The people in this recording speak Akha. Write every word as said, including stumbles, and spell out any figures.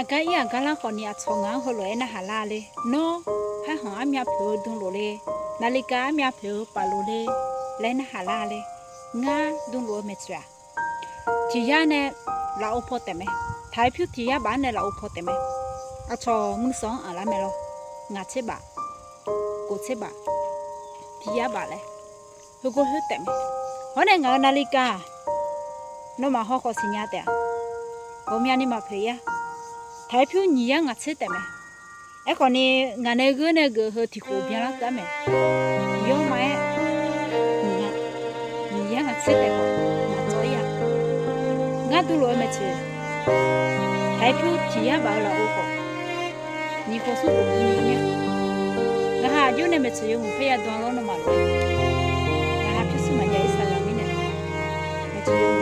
Aqgar ir aqgar lar khawfni aqcawq ngaq-anr heulof-aer narhaq lar le. Nawr, paerkhanq armyav poeq-eu dmlof le, naqliqkaq armyav poeq-eu paflof le laer narhaq lar le. Ngar dmlof-eu maeqtsoeq-aq, tiq yar nae lafov paw taef mae. Taq-aer pyur tiq yar baf-anr nae lafov paw taef mae. Aqcawq nuisawq-anr aqlar mae lawr. Ngaq tser baf, kof tser baf, tiq yar baf laer heugor khoer taef mae. Hawr nae ngaq-euq naqliqkaq-aq, nawmaf haw khawf siqnya taef-a. Ghawqmyani maqpoeq ir-a. Taq-aer pyur nyiq yar ngaq tser taef mae. Aerkhawfni, ngaq nae gheur nae geuf heu tiq khof byanlar teu-ar mae. Yawr ma-aer, nyiq yar ngaq tser taef khawf, maqtsawv ir-a. Ngar dmlof-eu maeqtsoeq, taq-aer pyur tiq yar baf-eu lafov khawf, nyiq khof smr khof buf-eu mir-a. Ngaq ha aqjox nae maeqtsoeq yawmuiq paer ya dan lawr nawmaf lof-aer, ngaq ha pyurshuir maqjav irsaqzaq mirnae, maeqtsoeq